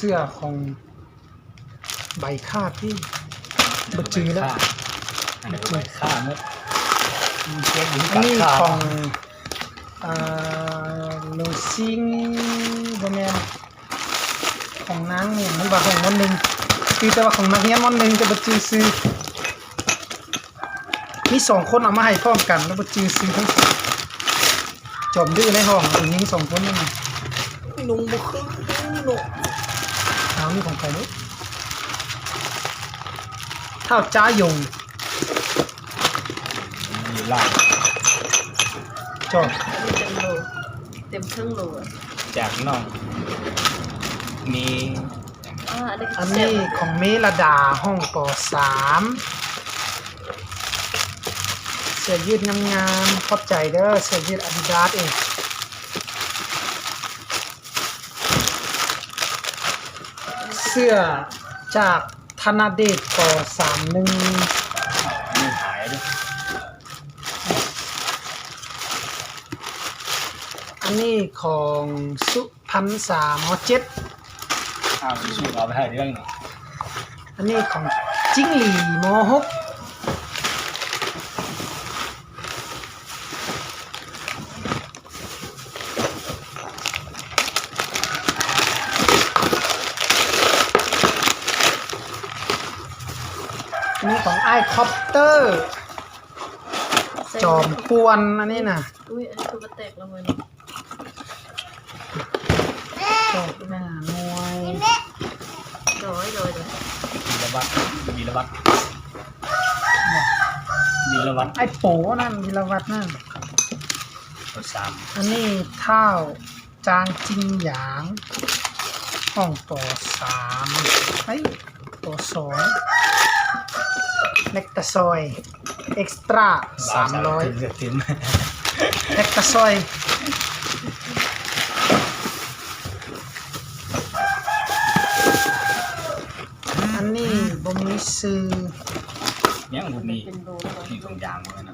ເສື້ອຂອງໃບຂ້າທີ່ບໍ່ຈື່ແລ້ວ ອັນນີ້ຂອງ ອ່າ ໂລຊິງ ບໍ່ແມ່ນ ຂອງນາງຫຍັງ ຫຼືວ່າຂອງ ມ.ໜຶ່ງ ຈື່ແຕ່ວ່າຂອງນັກຮຽນ ມ.ໜຶ່ງ ແຕ່ບໍ່ຈື່ຊື່. ມີສອງຄົນເອົາມາໃຫ້ພ້ອມກັນ ແລ້ວບໍ່ຈື່ຊື່ທັງສອງ ຈອມດື້ໃນຫ້ອງ ຜູ້ຍິງສອງຄົນນັ້ນນະ ໜຸ່ງບໍ່ຄືເນາະ. ເອົາ ນີ້ຂອງໃຜເນາະ? ທ້າວຈ້າຢົງ ຢູ່ລາວ ຈອບ ເຕັມໂຫຼ ເຕັມເຄິ່ງໂຫຼ ຈາກນ້ອງມີ ອ່າ ອັນນີ້ ອັນນີ້ຂອງເມລະດາ ຫ້ອງ ປໍສາມ ເສື້ອຢືດງາມໆ ຂອບໃຈເດີ ເສື້ອຢືດອາດິດາສເອງ ເສື້ອຈາກ ທະນະເດດ ປໍສາມໜຶ່ງ ອັນນີ້ຂອງສຸພັນສາ ມໍເຈັດ ອ້າວ ສຸເອົາໄປໃຫ້ເລື່ອງນີ້ ອັນນີ້ຂອງຈິງຫຼີ ມໍຫົກ ອັນນີ້ຂອງອ້າຍຄອບເຕີ ຈອມກວນ ອັນນີ້ນະ ອຸ້ຍ ອັນນີ້ຄືບໍ່ແຕກລະເມີຍ ຈອບຫ້າໜ່ວຍ ໂດຍ ໂດຍ ໂດຍ ວິລະວັດ ວິລະວັດ ວິລະວັດ ອ້າຍໂປນັ້ນ ວິລະວັດນັ້ນ ເອົາສາມ ອັນນີ້ທ້າວ ຈາງຈິງຫຍາງ ຫ້ອງປ ສາມ ເອີຍ ປ ສອງ ແລັກຕາຊອຍ ເອັກສຕຣາ ສາມຮ້ອຍ ແລັກຕາຊອຍ ອັນນີ້ບໍ່ມີຊື່ ຍັງບໍ່ມີ ມີຂອງຢາງບໍ່ນະ.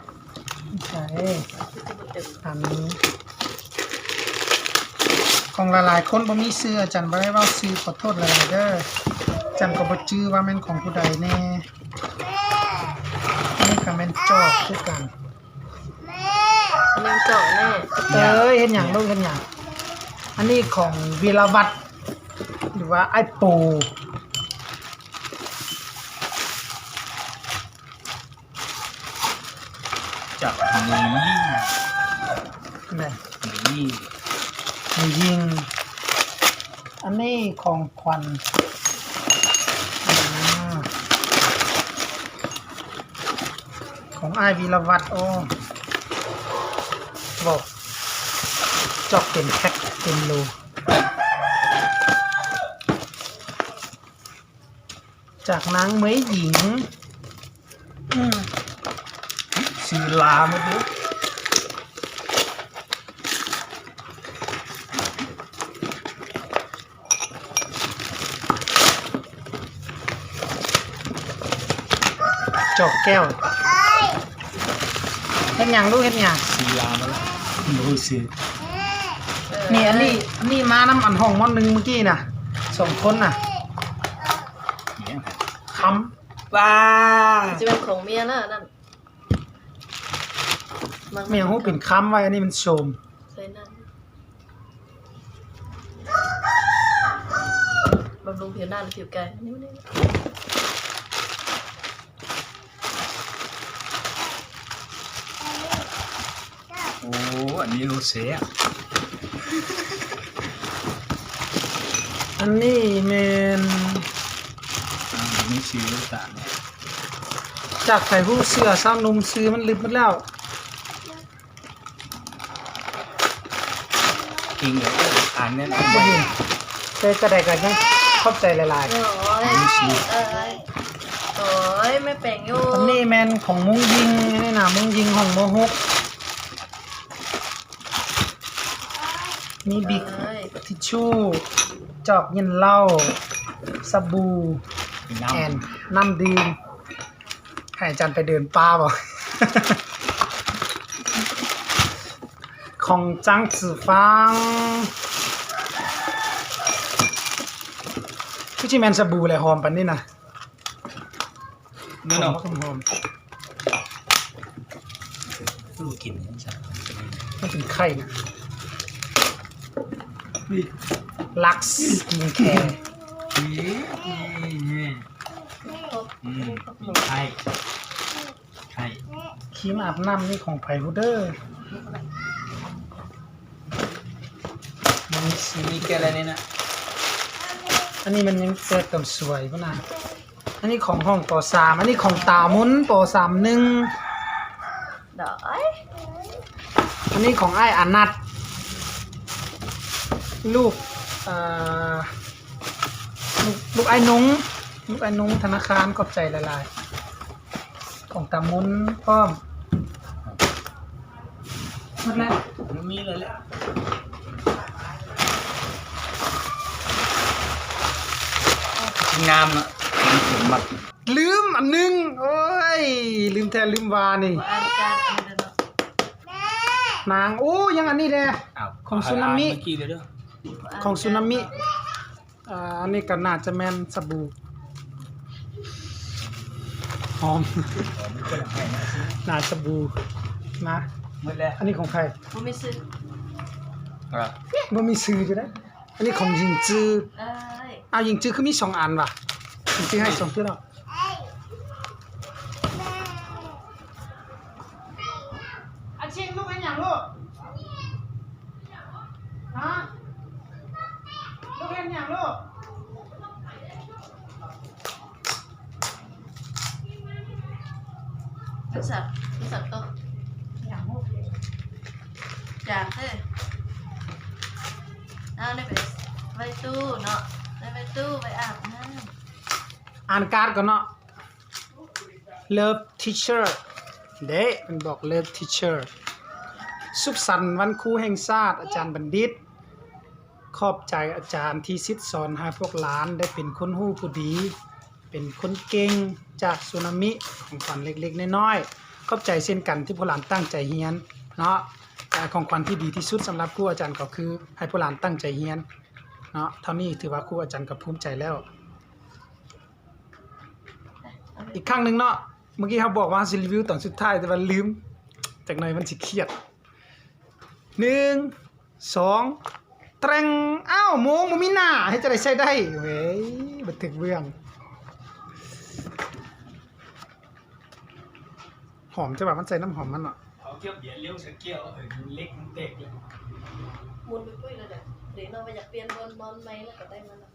ໃຊ່ ອັນຂອງຫຼາຍໆຄົນບໍ່ມີຊື່ ອາຈານບໍ່ໄດ້ເວົ້າຊື່ ຂໍໂທດຫຼາຍໆເດີ ອາຈານກໍບໍ່ຈື່ວ່າແມ່ນຂອງຜູ້ໃດແນ່ ອັນນີ້ກໍແມ່ນຈອກຄືກັນ ແມ່ນຈອກແນ່ ເອີຍ ເຮັດຫຍັງລູກ ເຮັດຫຍັງ ອັນນີ້ຂອງວິລະວັດ ຫຼືວ່າອ້າຍໂປ ຈາກມືຍິງ ແມ່ນ ມືຍິງ ມືຍິງ ອັນນີ້ຂອງຂວັນ ອາ ຂອງອ້າຍວິລະວັດ ໂອ້ ເວົ້າຈອກເຕັມແພັກເຕັມໂລ. ຈາກນາງເໝີຍຍິງ ອືມ ຊື່ລາວໝົດເດີ ຈອກແກ້ວ ເຮັດຫຍັງລູກ ເຮັດຫຍັງ? ຊື່ລາວໝົດລະ ບໍ່ຮູ້ຊື່ ນີ້ ອັນນີ້ ອັນນີ້ມານຳອັນຫ້ອງ ມໍໜຶ່ງ ມື້ກີ້ນະ ສອງຄົນນະ ຄຳ ວ້າ ຊິເປັນຂອງເມຍນະອັນນັ້ນ ແມ່ງຮູ້ເປັນຄຳໄວ້ ອັນນີ້ມັນໂຊມ ໃສ່ນັ້ນ ບຳລຸງຜິວໜ້າ ແລະ ຜິວກາຍ ນີ້ ນີ້. ໂອ້ ອັນນີ້ໂລແຊບ ອັນນີ້ແມ່ນ ອ່າ ມີຊື່ຕ່າງ ຈາກໃຜຮູ້ເສື້ອຊາວໜຸ່ມ ຊື່ມັນລຶບໝົດແລ້ວ. ອີງເດີ ອ່ານແນ່ນອນ ບໍ່ເຫັນ ແຕ່ກະໄດ້ກະຍັງຂອບໃຈຫຼາຍໆ ໂອ້ຍ ໂອ້ຍ ແມ່ແປງຢູ່ ອັນນີ້ແມ່ນຂອງມຸ້ງຍິງ ອັນນີ້ນະ ມຸ້ງຍິງຫ້ອງ ມໍຫົກ ມີບິກ ເອີຍ ທິດຊູ ຈອກເຢັນເຫຼົ້າ ສະບູ່ ນ້ຳ ແອນ ນ້ຳດື່ມ. ໃຫ້ອາຈານໄປເດີນປ່າບໍ່? ຂອງ ຈາງ ຈື່ຟາງ ຊິແມ່ນສະບູແຫຼະ ຫອມປານນີ້ນະ. ແມ່ນເນາະ ຫອມໆ ບໍ່ກິນ ມັນເປັນໄຂ່ນະ. ລັກສະກິນແຄ ອືມ ໄຂ່ ໄຂ່ ຄຣີມອາບນ້ຳນີ້ຂອງໃຜພຸ້ນເດີ? ມັນມີ ມີແກ່ລະນີ້ນະ. ອັນນີ້ມັນຍັງແຊບຕຳສວຍພຸ້ນນະ. ອັນນີ້ຂອງຫ້ອງ ປໍສາມ ອັນນີ້ຂອງຕາມົນ ປໍສາມໜຶ່ງ. ໂດຍ ອັນນີ້ຂອງອ້າຍອານັດ ລູກ ເອີ ລູກ ລູກອ້າຍນົງ ລູກອ້າຍນົງທະນາຄານ ຂອບໃຈຫຼາຍໆ. ຂອງຕາມົນພ້ອມ ໝົດແລ້ວ ບໍ່ມີເລີຍແຫຼະ. ງາມເນາະ ມັກ ລືມອັນໜຶ່ງ ໂອ້ຍ ລືມແທ້ລືມວ່ານີ້ ບໍ່ອ່ານການອັນນີ້ເນາະ ນາງ ໂອ້ ຍັງອັນນີ້ແດ່ ອ້າວ ຂອງຊູນາມິ ອ່ານເມື່ອກີ້ເລີຍເດີ ຂອງຊູນາມິ. ອ່າ ອັນນີ້ກໍໜ້າຈະແມ່ນສະບູ ຫອມ ໜ້າສະບູນະ. ໝົດແລ້ວ ອັນນີ້ຂອງໃຜ? ບໍ່ມີຊື່ ອ່າ ບໍ່ມີຊື່ຢູ່ເດ້. ອັນນີ້ຂອງຍິງຈື່ ເອີຍ ອ້າວ ຍິງຈື່ຄືມີສອງອັນຫວາ? ຍິງຈື່ໃຫ້ສອງເທື່ອແລ້ວ. ອາຊິງ ລູກເຮັດຫຍັງລູກ? ຮະ? ລູກເຮັດຫຍັງລູກ? ໂທລະສັບ ໂທລະສັບຕົກ ຫຍັງລູກ? ຈາກເດີ ເອົານີ້ໄປໄວ້ຕູ້ເນາະ ໄວ້ຕູ້ ໄວ້ອາບນ້ຳ. ອ່ານກາດກ່ອນເນາະ. Love teacher ເດ້ ເພິ່ນບອກ Love teacher ສຸກສັນວັນຄູແຫ່ງຊາດ ອາຈານບັນດິດ. ຂອບໃຈອາຈານທີ່ສິດສອນໃຫ້ພວກຫຼານໄດ້ເປັນຄົນຮູ້ຜູ້ດີ ເປັນຄົນເກັ່ງຈາກສຸນາມິ. ຂອງຂວັນເລັກໆນ້ອຍໆ ຂອບໃຈເຊັ່ນກັນທີ່ພວກຫຼານຕັ້ງໃຈຮຽນເນາະ. ແຕ່ຂອງຂວັນທີ່ດີທີ່ສຸດສຳລັບຄູອາຈານກໍຄືໃຫ້ພວກຫຼານຕັ້ງໃຈຮຽນເນາະ. ເທົ່ານີ້ຖືວ່າຄູອາຈານກໍພູມໃຈແລ້ວ. ອີກຄັ້ງໜຶ່ງເນາະ ເມື່ອກີ້ເຮົາບອກວ່າເຮົາຊິຣີວິວຕອນສຸດທ້າຍ ແຕ່ວ່າລືມ ຈັກໜ່ອຍມັນຊິຄຽດ. ໜຶ່ງ ສອງ ແຕງ ອ້າວ ໂມງບໍ່ມີໜ້າ ເຮັດຈັ່ງໃດໃຊ້ໄດ້? ເວີຍ ບໍ່ຖືກເບື້ອງ. ຫອມ ແຕ່ວ່າມັນໃສ່ນ້ຳຫອມມັນເນາະ. ເອົາແກ້ວເບຍລ້ຽວໃສ່ແກ້ວ ເອີ ເຫຼັກມັນແຕກເລີຍ. ໝູນໄປປຸ້ຍແລ້ວເດ້ ເດັກນ້ອຍວ່າຢາກປ່ຽນບ່ອນ ບ່ອນໃໝ່ແລ້ວກໍໄດ້ມາເນາະ.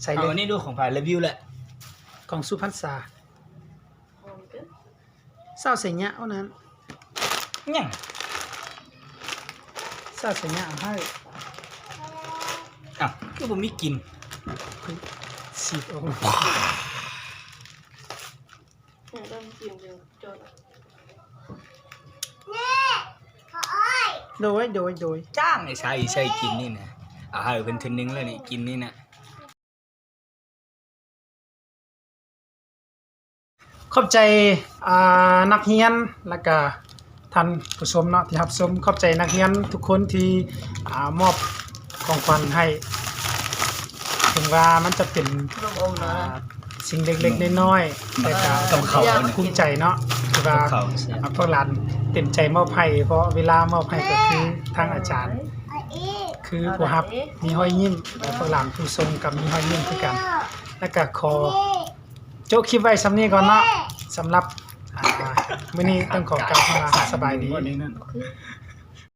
ໃສ່ເລີຍ ເອົາອັນນີ້ດູ ຂອງໃຜ ຣີວິວແຫຼະ ຂອງສຸພັນສາ ຫອມເກີນ ສາວໄຊຍະເທົ່ານັ້ນ. ຫຍັງ? ສາວໄຊຍະເອົາໃຫ້. ອ້າວ ຄືບໍ່ມີກິ່ນ? ສີດອອກ. ໂດຍ ໂດຍ ໂດຍ. ຈ້າງໃຫ້ໃສ່ ໃສ່ກິ່ນນີ້ນະ ເອົາໃຫ້ເພິ່ນເທື່ອໜຶ່ງແລ້ວນີ້ ກິ່ນນີ້ນະ. ຂອບໃຈ ອ່າ ນັກຮຽນ ແລ້ວກະທ່ານຜູ້ຊົມເນາະ ທີ່ຮັບຊົມ. ຂອບໃຈນັກຮຽນທຸກຄົນທີ່ ອ່າ ມອບຂອງຂວັນໃຫ້. ເຖິງວ່າມັນຈະເປັນ ຂະໜົມອົມເນາະ ອ່າ ສິ່ງເລັກໆນ້ອຍໆ ແຕ່ກໍ ກັບເຂົ້າ ພູມໃຈເນາະ ທີ່ວ່າ ກັບເຂົ້າ ພວກຫຼານເຕັມໃຈມອບໃຫ້ ເພາະເວລາມອບໃຫ້ກໍຄືທາງອາຈານ ຄືຜູ້ຮັບມີຮອຍຍິ້ມ ແລະ ພວກຫຼານຜູ້ຊົມກໍມີຮອຍຍິ້ມຄືກັນ. ແລ້ວກໍຂໍໂຈະຄລິບໄວ້ສ່ຳນີ້ກ່ອນເນາະ. ສຳລັບ ອ່າ ມື້ນີ້ຕ້ອງຂໍກ່າວຄຳວ່າສະບາຍດີ. ນີ້ນັ້ນ